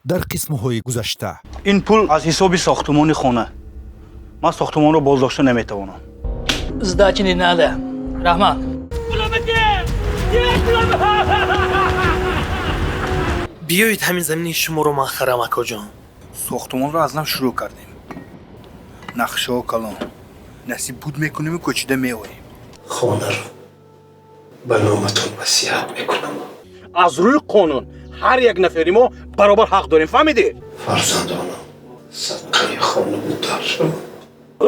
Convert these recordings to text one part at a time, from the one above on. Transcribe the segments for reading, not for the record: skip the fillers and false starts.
Дар қисмҳои гузашта Ин пул аз ҳисоби сохтумони хона. Ман сохтумонро боздошта наметавонам. Сдачи не надо. Раҳмат. Биёед, ҳамин замини шуморо ман харам, акоҷон. Сохтумонро аз нав шурӯъ кардем, нақшаҳо калон. Насиб буд, мекунему кӯчида меоем. Хонаро ба номатон васият мекунам. Аз рӯи қонун ҳар як нафари мо баробар ҳақ дорем, фаҳмидӣ? Фарзандонам садқаи хонаву дар шаванд.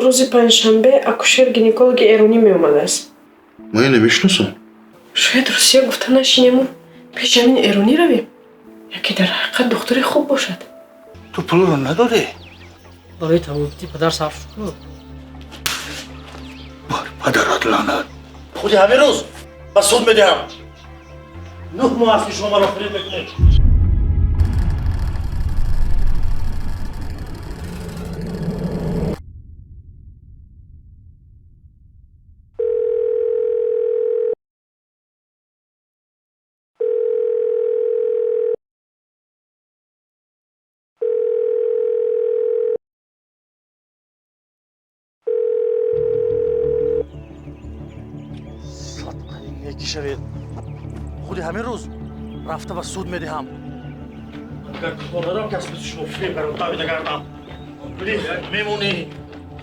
Рӯзи панҷшанбе акушер гинекологи эронӣ меомадааст. Ман инро мешиносам. Шояд Русия гуфта нашинему пеши ҳамин эронӣ равем, яке дар ҳақиқат духтури хуб бошад. Ту пулро надодӣ? Барои табобати падар сарф шуд. Бар падарат лаънат! Худи ҳамин рӯз ба суд медиҳам. 9 моҳ аст, ки шумо маро фиреб мекунед. Садқаи некӣ шавед, худи ҳамин рӯз рафта ба суд медиҳам. Агар кор кас мисли шумо фиреб кард, давида гардам. Мемонӣ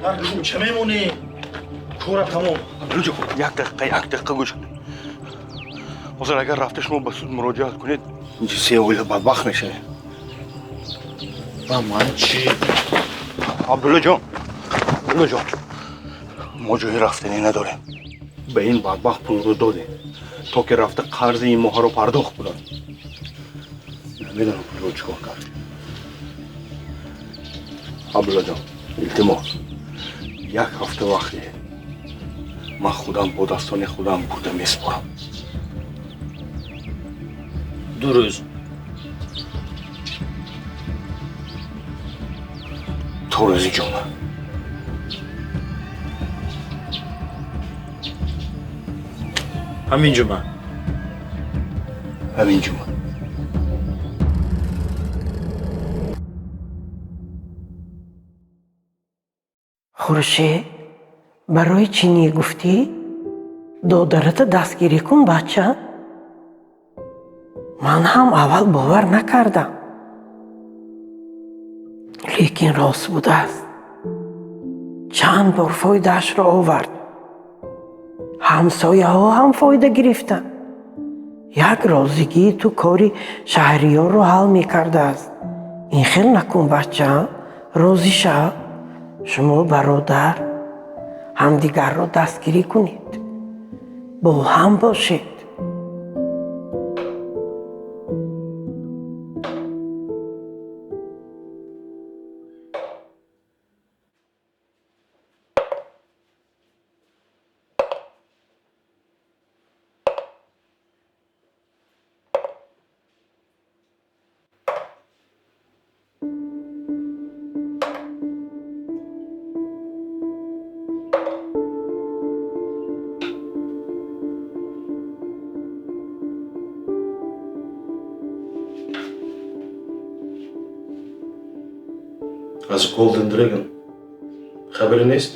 дар кӯча, мемонӣ, кора тамом. Абдуллоҷон, як дақиқа, як дақиқа гӯш кунед. Ҳозир агар рафта шумо ба суд муроҷиат кунед, инҷа се оила бадбахт мешавем. Ба ман чӣ? Абдуллоҷон, Абдуллоҷон, мо ҷои рафтанӣ надорем. Ба ин бадбахт пулро додем, то ки рафта қарзи ин моҳаро пардохт кунад. Намедонам, пулро чӣ кор кард. Абдуллоҷон, илтимос, як ҳафта вақт диҳед, ман худам бо дастони худам бурда месупорам. 2 рӯз. То рӯзи ҷумъа. Ҳамин ҷумъа? Ҳамин ҷумъа. Хуршед, барои чӣ негуфтӣ? Додарата дастгирӣ кун, бача. Ман ҳам аввал бовар накардам, лекин рост будааст. Чанд бор фоидаашро овард, ҳамсояҳо ҳам фоида гирифтанд. Як розигии ту кори Шаҳриёрро ҳал мекардааст. Ин хел накун, бача, розӣ шав. Шумо бародар, ҳамдигарро дастгирӣ кунед, бо ҳам бошед. Аз Golden Dragon хабаре нест?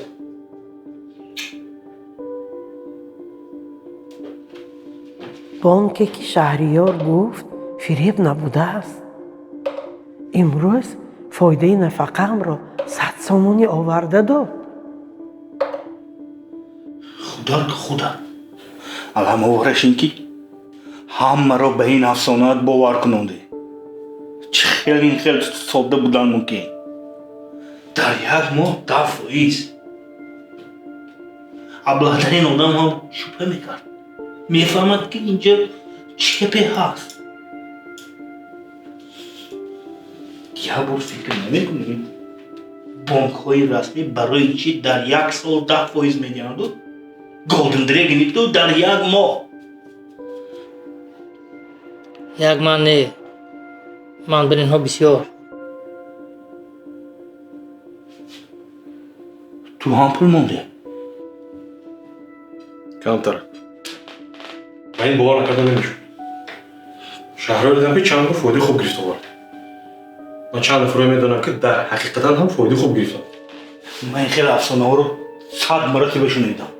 Бонке, ки Шаҳриёр гуфт, фиреб набудааст. Имрӯз фоидаи нафақаамро 100 сомонӣ оварда дод. Худо худа, аламовараш ин ки ҳамаро ба ин афсонаат бовар кунондӣ. Чӣ хел ин хел содда будан мумкин? Дар як моҳ 10%! Аблаҳтарин одам ҳам шубҳа мекард, мефаҳмад, ки инҷа чӣ гапе ҳаст. Як бор фикр намекунем, бонкҳои расмӣ барои чӣ дар як сол 10% медиҳанду Голден Дрегони ту дар як моҳ? Як ман не, ман бар инҳо бисёр. Ту ҳам пул монде? Камтар. Ба ин бовар накарда намешуд. Шаҳриёр дидам, ки чанд бор фоидаи хуб гирифта овард. Ман чанд нафарро медонам, ки дар ҳақиқатан ҳам фоидаи хуб гирифтам. Ман ин хеле афсонаҳоро 100 маротиба шунидам.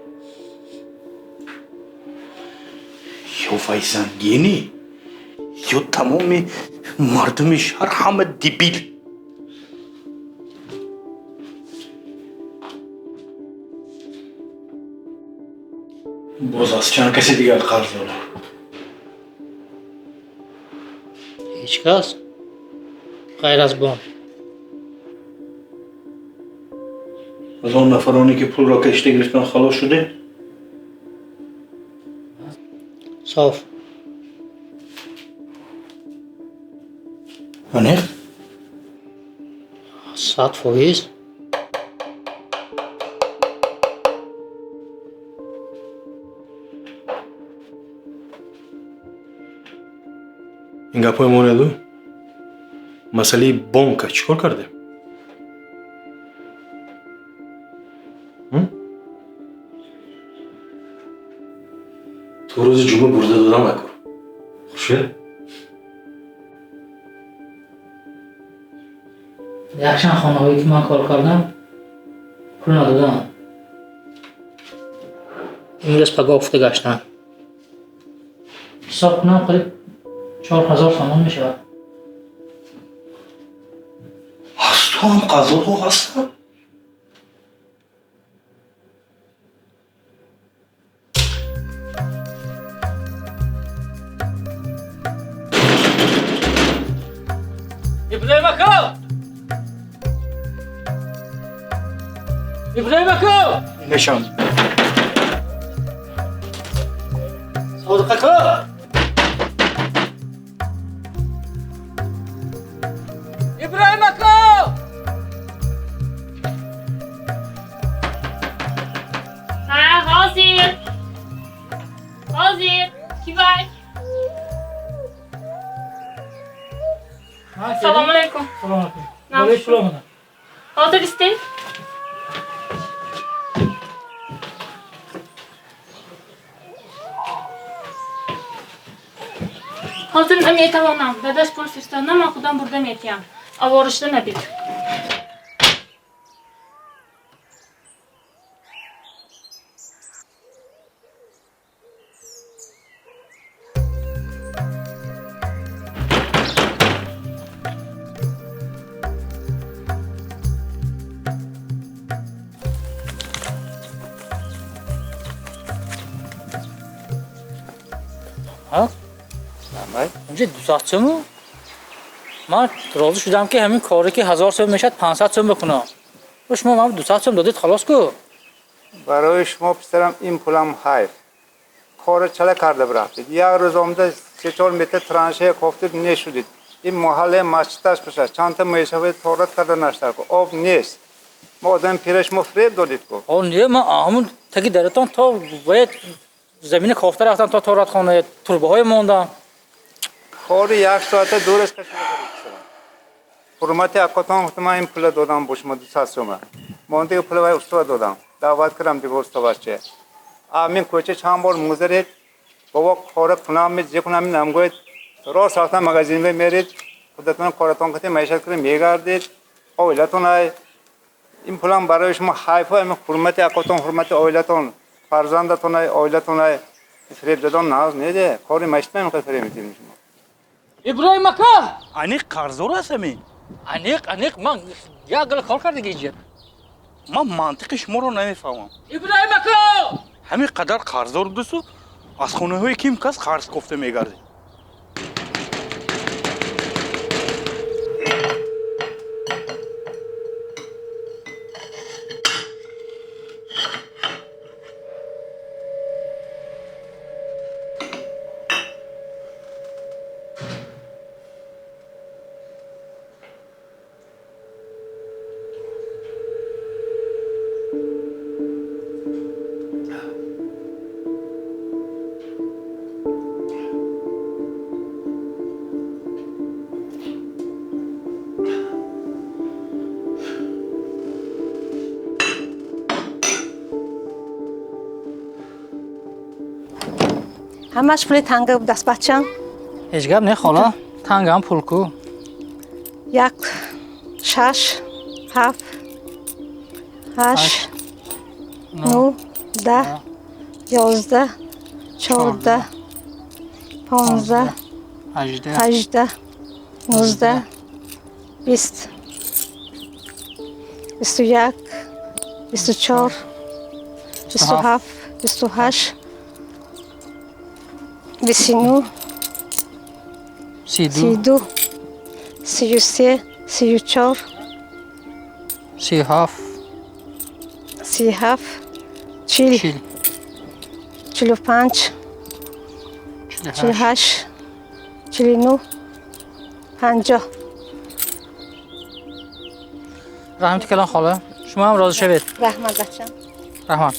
Ё вайзангинӣ, ё тамоми мардуми шаҳр ҳама дебил. Боз аз чанд каси дигар қарз дорам? Ҳеҷ кас ғайр аз бонк. Аз он нафароне ки пулро кашида гирифтан халос шудем? Соф. Аниқ? 100%. Ин гапҳои монеду масъалаи бонка чӣ кор кардем? Ту рӯзи ҷумъа бурда додам накор. Хуршед? Якчанд хонаҳое ки ман кор кардам, пул надодам. Имрӯз пагоҳ гуфта гаштам. Ҳисоб кунам, қариб 4000 сомон мешавад. Аз ту ҳам қазоҳо ҳастанд? Иброҳим ака! Иброҳим ака! Нешам. Содиқ ака! Иброҳим ака! Ҳа, ҳозир. Ҳозир. Ки вай? Салому алайкум. Салому алайкум. Барои пул омадам. Ҳозир истед? Ҳозир наметавонам. Дадаш пул фиристодам, ман худам бурда метиҳам. Аворишда набид. Инҷа 200 сому? Ман розӣ шудам, ки ҳамин коре ки 1000 сом мешавад, 500 сом бикунам. Шумо ман 200 сом додед, халос ку. Барои шумо писарам ин пулам ҳайф. Корро чала карда бирафтед. Як рӯз омада 3-4 метр траншея кофтед, нешудед. Ин маҳаллаи масҷидаш бошад, чандта мешавед торат карда наштар ку. Об нест. Мо одами пира шумо фиреб додед ку. О, не, ман ҳамун таги даратон то бояд замина кофта рафтам то торатхона, турбаҳое мондам. Кори як соата дураш кашида додед писарам. Ҳурмати акотон гуфтам, ман ин пула додам бо шумо 200 сома. Мондаги пула вай устода додам. Даъват кардам дигар устоваче. Амин кӯча чанд бор мегузаред, бобо кора кунам, зе кунам, намгӯед. Рост рафтан магазин меред, худатон коратон кати маишат кунед, мегардед, оилатон ай. Ин пулам барои шумо ҳайф, ҳамин ҳурмати акотон, ҳурмати оилатон, фарзандатон ай, оилатон ай. Фиреб додан нағз неде. Кори маишат намехоҳед фиреб медиҳем шумо. Иброҳим ака! Аниқ қарздор ҳастам ин? Аниқ, аниқ, ман як гала кор кардаги инҷа. Ман мантиқи шуморо намефаҳмам. Иброҳим ака! Ҳамин қадар қарздор будасу аз хонаҳои ким кас қарз кофта мегардед? Ҳамаш пули танга будаст, бачам. Ҳеҷ гап не, хола, тангам пул ку. 1, 6, 7, 8, 9, 10, 11, 14, 15, 18, 19, 20, 21, 24, 27, 28, 29, 32, 33, 34, 37, 37, 40, 45, 48, 49, 50. Раҳмати калон хола. Шумо ҳам розӣ шавед. Раҳмат бачам. Раҳмат.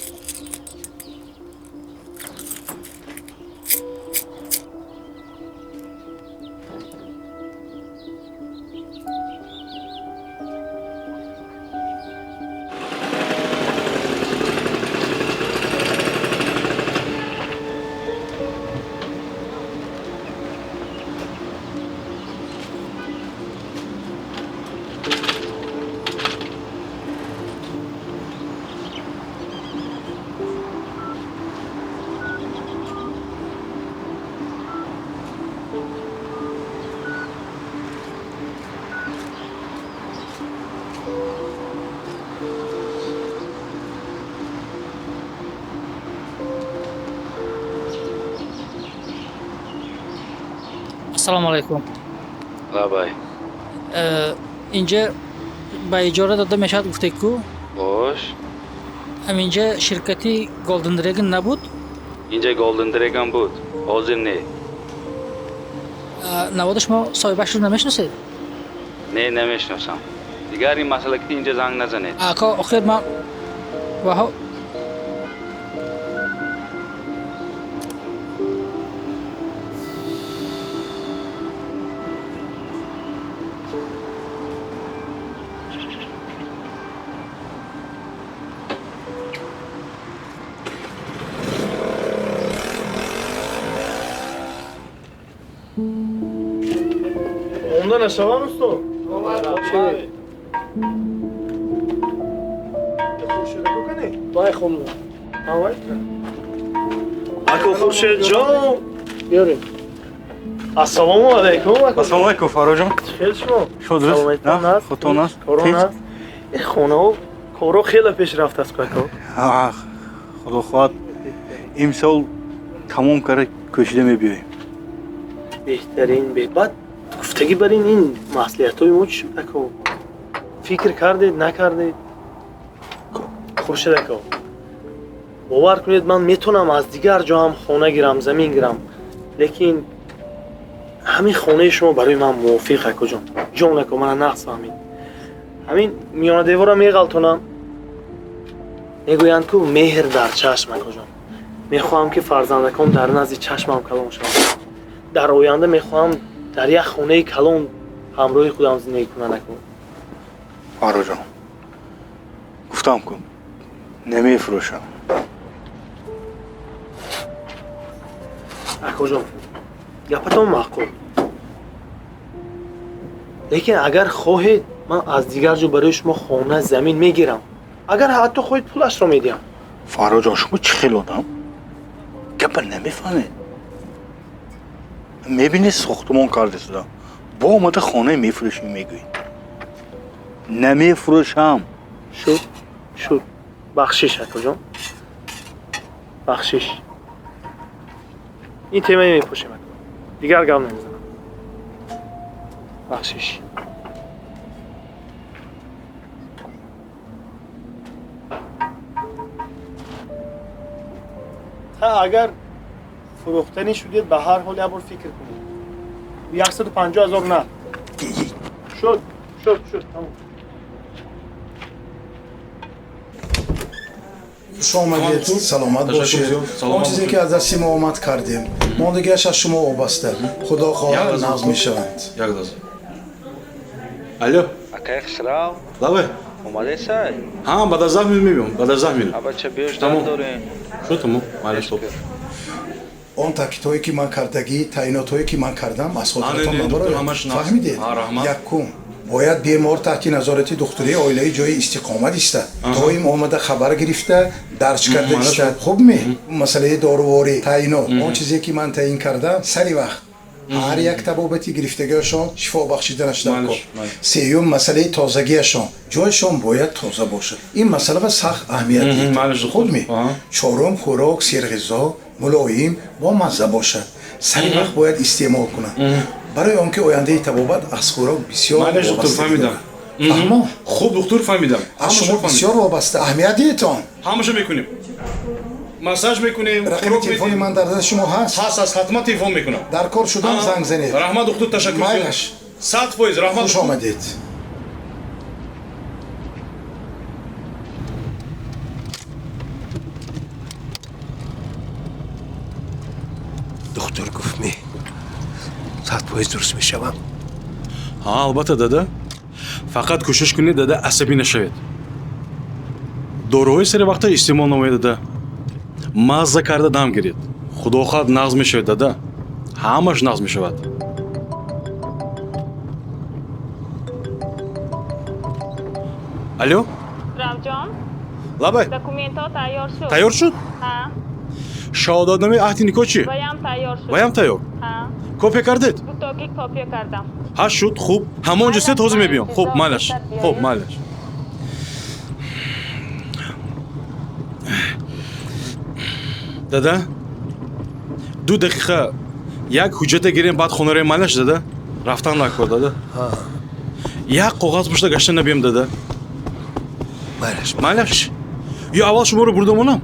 Ассалому алайкум. Лабай. Инҷа ба иҷора дода мешавад гуфтед ку? Бош. Ҳаминҷа ширкати Golden Dragon набуд? Инҷа Golden Dragon буд, ҳозир не. Навода шумо соҳибашро намешиносед? Не, намешиносам. Дигар ин масъала ки инҷа занг назанед. Ака, охир ман ваҳо Онда нашавам, усто? Вай хонум. Ако Хуршедҷон. Биёрем. Ассалому алайкум. Ассалому алайкум, Фарроҷон. Хел шумо? Шумо дуруст? Худтон аст? Корон аст? Э хонао коро хеле пеш рафтааст ако. Худо хоҳад имсол тамом карда кӯшида мебиёем. Беҳтарин, баъд гуфтагӣ бар ин маслиҳатҳои мо чӣ шуд ако? Фикр кардед, накардед? Хуршед ако, бовар кунед, ман метавонам аз дигар ҷо ҳам хона гирам, замин гирам, лекин ҳамин хонаи шумо барои ман мувофиқ акоҷон. Ҷон ако, мана нақс фаҳмид. Ҳамин миёнадевора меғалтонам, мегӯянд ку меҳр дар чашм акоҷон. Мехоҳам ки фарзандакон дар назди чашмам калон шаванд. Дар оянда мехоҳам дар як хонаи калон ҳамроҳи худам зиндагӣ кунанд ако. Фарроҷон, гуфтам ку намефурӯшам. Акоҷон, гапатон маъқул, лекин агар хоҳед ман аз дигар ҷо барои шумо хона замин мегирам. Агар ҳатто хоҳед пулашро медиҳам. Фарроҷон, шумо чӣ хел одам? Гапа намефаҳмед. Мебинед сохтумон карда шуда, бо омада хона мефурӯшем мегӯед. Намефурӯшам. Шуд, шуд. Бахшиш акоҷон, бахшиш. Ин темае мепӯшем ако, дигар гап намезанам. Бахшиш. Агар фурӯхтанӣ шудед, ба ҳар ҳол як бор фикр кунед. 150 000 на. Шуд, шуд, шуд, тамом. Хуш омадед, саломат бошед. Он чизе ки аз дасти мо омад кардем, мондагиаш аз шумо вобаста. Худо хоҳад нағз мешаванд. Як лаҳза. Алло. Акай Хусрав. Лабай. Омадесай? Ҳа, баъд аз 10 минут мебиём, баъд аз 10 минут. Абача биёш дар дорем. Шуд, тамом, майлаш топ. Он таъкидҳое ки ман кардагӣ, таъинотҳое ки ман кардам, аз хотиратон набарояд. Фаҳмидед? Якум, Бояд бемор таҳти назорати духтури оилаи ҷои истиқомат истад. Доим омада хабар гирифта, дарҷ карда истад. Хуб ме? Масъалаи доруворӣ, таъинот, он чизе ки ман таъин кардам, сари вақт ҳар як табобати гирифтагиашон шифо бахшиданаш дар кор. Сеюм, масъалаи тозагиашон, ҷойшон бояд тоза бошад. Ин масъала ба сахт аҳамият диҳед. Хуб ме? Чорум, хӯрок серғизо, мулоим, бо мазза бошад. Сари вақт бояд истеъмол кунад. Барои он ки ояндаи табобат аз хӯрок бисёр вобаста. Фаҳмо? Хуб, духтур, фаҳмидам. Аз шумо бисёр вобаста. Аҳамият диҳедтон. Ҳамаша мекунем. Массаж мекунем. Рақами телефони ман дар дасти шумо ҳаст? Ҳаст, ҳаст, ҳатман телефон мекунам. Дар кор шудан занг занед. Раҳмат, духтур, ташаккур. Майлаш. 100% раҳмат. Хуш омадед. Духтур гуфт ми 100% дуруст мешавам. Ҳа, албатта, дада. Фақат кӯшиш кунед, дада, асабӣ нашавед. Доруҳои сари вақта истеъмол намоед, дада. Мазза карда дам гиред. Худо хоҳад нағз мешавед, дада. Ҳамаш нағз мешавад. Алло? Равҷон? Лабай. Документҳо тайёр шуд. Тайёр шуд? Ҳа. Шаҳодатномаи аҳди никоҳ чӣ? Ваям тайёр шуд. Ваям тайёр? Ҳа. Копия кардед? Бутоки копия кардам. Ҳа, шуд, хуб. Ҳамон ҷо сед, ҳозир мебиём. Хуб, майлаш. Хуб, майлаш. Дада, 2 дақиқа як ҳуҷҷата гирем, баъд хонараи майлаш, дада. Рафтан накор, дада. Як коғаз пушта гашта набиём, дада. Майлаш. Майлаш? Ё аввал шуморо бурда монам?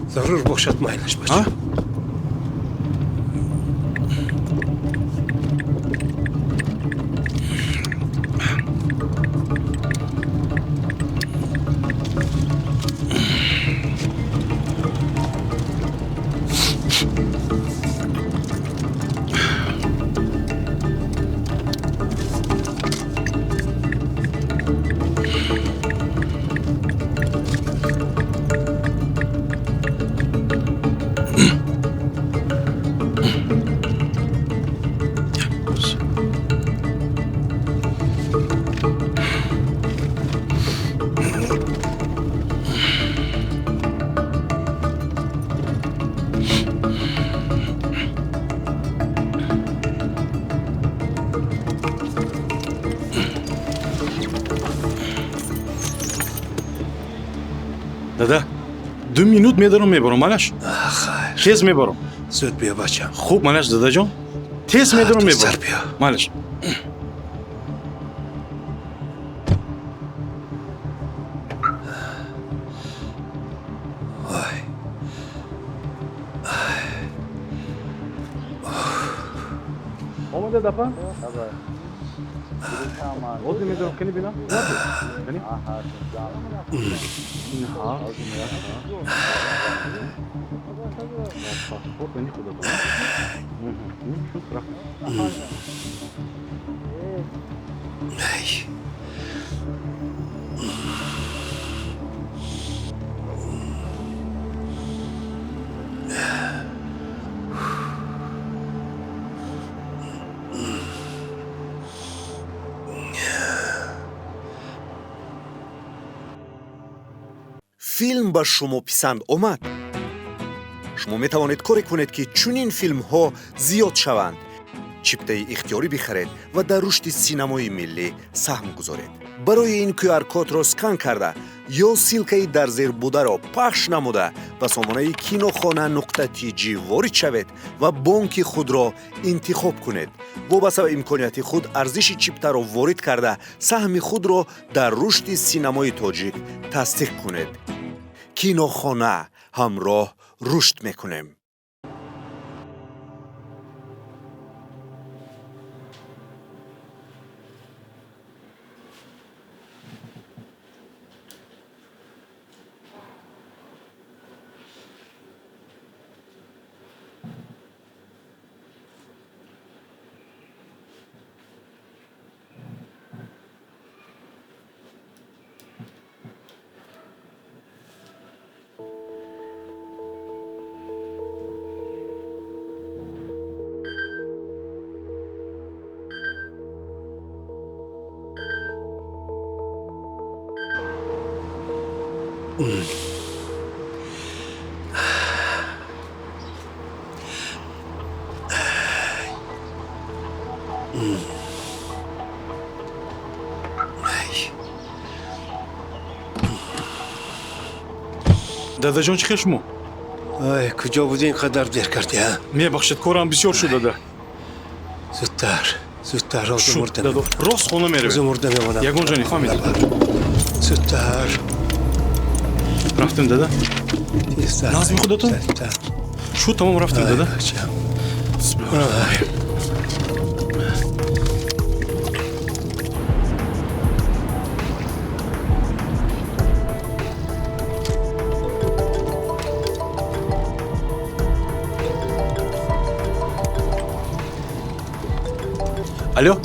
Зарур бошад, майлаш, бача. Дада, 2 минут медарам, мебарам, малаш? Хайр. Тез мебарам. Зуд биё, бачам. Хуб, малаш, дадаҷон. Тез медарам, мебарам. Биё. Малаш. Омада, дапа? Ҳозир медарам, кани бинам? Кани? Филм ба шумо писанд омад? Шумо метавонед коре кунед, ки чунин филмҳо зиёд шаванд. Чиптаи ихтиёрӣ бихаред ва дар рушди синамои миллӣ саҳм гузоред. Барои ин QR-кодро скан карда ё ссилкаи дар зер бударо пахш намуда ба сомонаи кинохона.tg ворид шавед ва бонки худро интихоб кунед. Вобаста ба имконияти худ арзиши чиптаро ворид карда саҳми худро дар рушди синамои тоҷик тасдиқ кунед. Кинохона, ҳамроҳ рушд мекунем. Дадаҷон, чӣ хел шумо? Ай, куҷо будӣ ин қадар дер кардӣ, а? Мебахшед, корам бисёр шуд, дада. Зудтар, зудтар, розу Шуд, мурда дадо. Рост хона меравем. Розу мурда мемонам. Ягон ҷо нефаҳмидед. Зудтар. Рафтем, дада. Тезтар. Назми худатон? Шуд, тамом, рафтем, дада. Ай. Алло?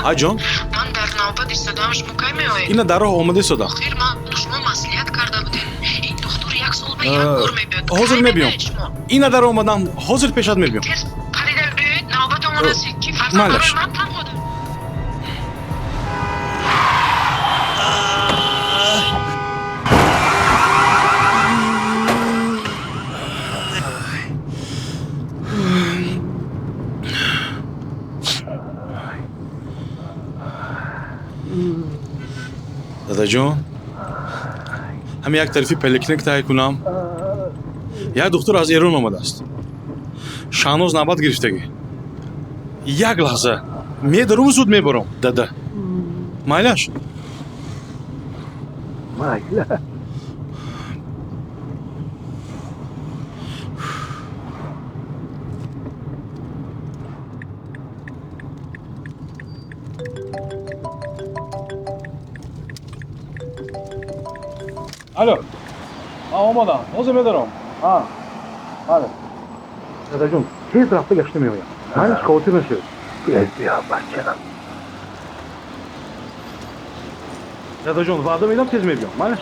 А, ҷон? Ман дар навбат истодаам, шумо кай меоед? Ина дар роҳ омада истодам. Охир ман шумо маслиҳат карда будем. Ин духтур як сол ба як бор мебиёд. Ҳозир Кай мебиём. мебиёед шумо? Ина дар омадам, ҳозир пешат мебиём. Тез парида биёед, навбатам расид. Ки фарзанд Майлаш. барои ман танҳо дорад. Дадаҷон, ҳам як тарафи поликлиник таҳия кунам. Як духтур аз Эрон омадааст. Шаҳноз навбат гирифтагӣ. Як лаҳза медаруму зуд мебаром, дада. Майлаш? Майла. Алло, ман омадам, ҳозир медаром. Бале. Дадаҷон, тез рафта гашта меоям. Майлаш, хавотир нашавед. Тез биё, бачам. Дадаҷон, ваъда медам, тез мебиём. Майлаш?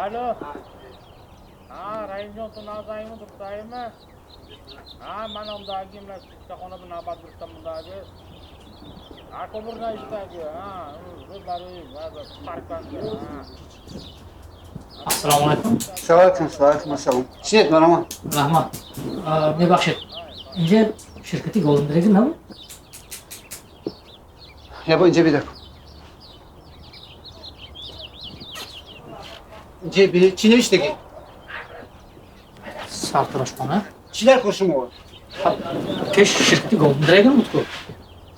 Алло. А, Раимҷон, ту назаиму духтарима? А, ман омдагим, хона ба навбат гирифтам ундаги. Акобур наиштаги, а, рӯ барои парканга. Ассалому алайкум. Салом, алайкум ассалом. Чинет, мароман? Раҳмат. Мебахшед. Инҷа ширкати Golden Dragon набуд? Ябо инҷа бида. Инҷа би чӣ навиштагӣ? Сартарошхона. Чӣ дар кор шумо? Пеш ширкати Golden Dragon буд ку.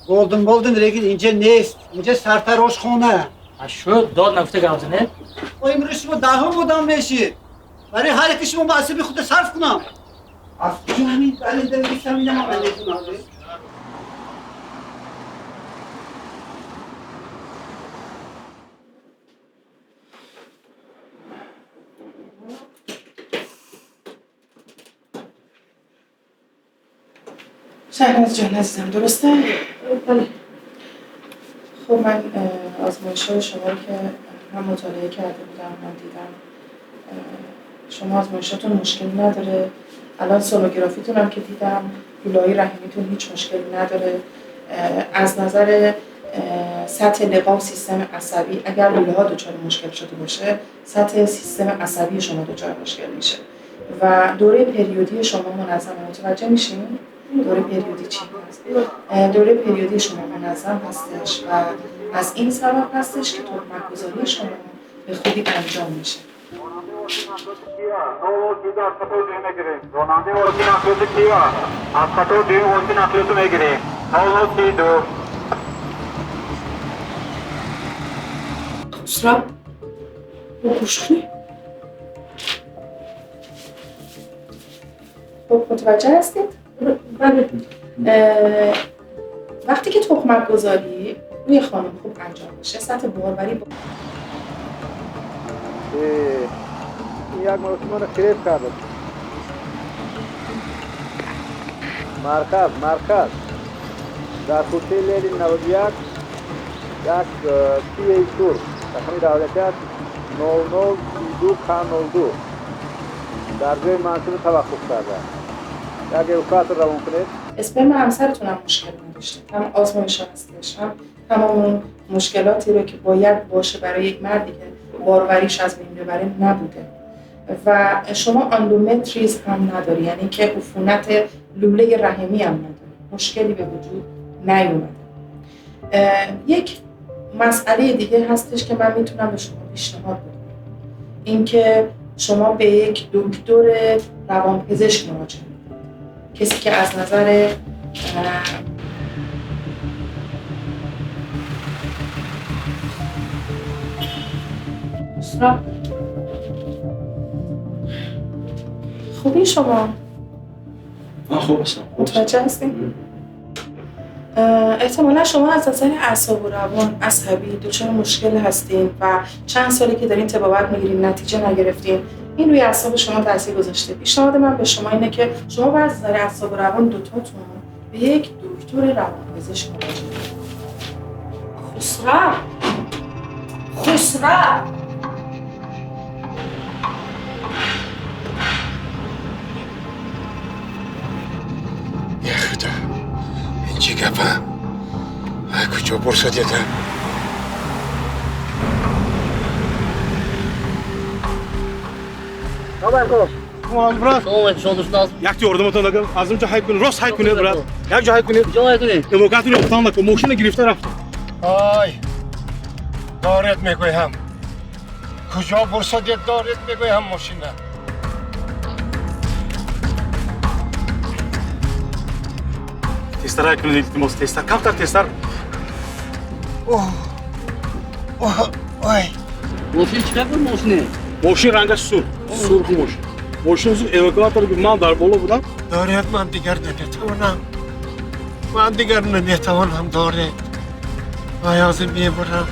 Golden Dragon инҷа нест. Инҷа сартарошхона. Шуд, дод нагуфта гап занед. О, имрӯз шумо даҳум одам мешид. Барои ҳар яке шумо маъсуби худро сарф кунам. Аз куҷо ҳамин баринда бисаминам амалетун? شهناز جان عزیزم، درسته؟ بله. خب من آزمایش های شما رو که هم مطالعه کرده بودم هم دیدم، شما آزمایشاتون مشکلی نداره. الان سونوگرافیتون هم که دیدم لوله‌های رحمیتون هیچ مشکلی نداره. از نظر سطح لقاح سیستم عصبی اگر لوله‌ها دچار مشکل شده باشه، سطح سیستم عصبی شما دچار مشکل میشه و دوره پریودی شما منظم. متوجه میشین؟ دوره پریودی چی هست؟ دوره پریودی شما منظم هستش و از این سبب هستش که تخمک‌گذاری شما به خوبی انجام میشه. خسرو گوش کنی. خب متوجه هستید؟ بله. وقتی که تخمک گذاری روی خانم خوب انجام بشه، سطح باروری با... یک مراسم رو فریب کرد. مرکز در کوچه لیلی 91 یک سی تور رقمی دولتیت 9932 K02 در جای منصوب توقف کرده. Як эвакуатор равон кунед. اسپرم همسرتون هم مشکل نداشته، هم آزمایش هستش، هم تمام اون مشکلاتی رو که باید باشه برای یک مردی که باروریش از بین ببره نبوده. و شما آندومتریز هم نداری، یعنی که عفونت لوله رحمی هم نداری، مشکلی به وجود نیومده. یک مسئله دیگه هستش که من میتونم به شما پیشنهاد بدم، اینکه شما به یک دکتر روانپزشک مراجعه کنید، کسی که از نظر خوبی شما؟ خوب هستم. متوجه هستین؟ احتمالا شما از نظر اعصاب و روان عصبی دچار مشکل هستین و چند سالی که دارین طبابت میگیرین نتیجه نگرفتین، این روی اعصاب شما تاثیر گذاشته. پیشنهاد من به شما اینه که شما باید از نظر اعصاب و روان دوتاتون به یک دکتر روانپزشک مراجعه کنید. خسرو، خسرو، یا خدا این چی گپه؟ کجا برسد یادم؟ Якти ёрдаматон агар аз онҷо ҳай кунед, рост ҳай кунед, брат. Як ҷо ҳай кунед. Ҷо ҳай кунед. Эвакуатор ёфтан накун, мошина гирифта рафтам. Ай, доред мегӯям. Куҷо бурсадед доред мегӯям мошина. Тезтар ҳай кунед, илтимос, тезтар, камтар тезтар. Ой. Мошин чӣ қадр мошине? Мошин рангаш сурх. Сурхи мошин. Мошин зуд эвакуатор ман дар боло будам. Доред ман дигар наметавонам. Ман дигар наметавонам доред. Ман ҳозир мебурам.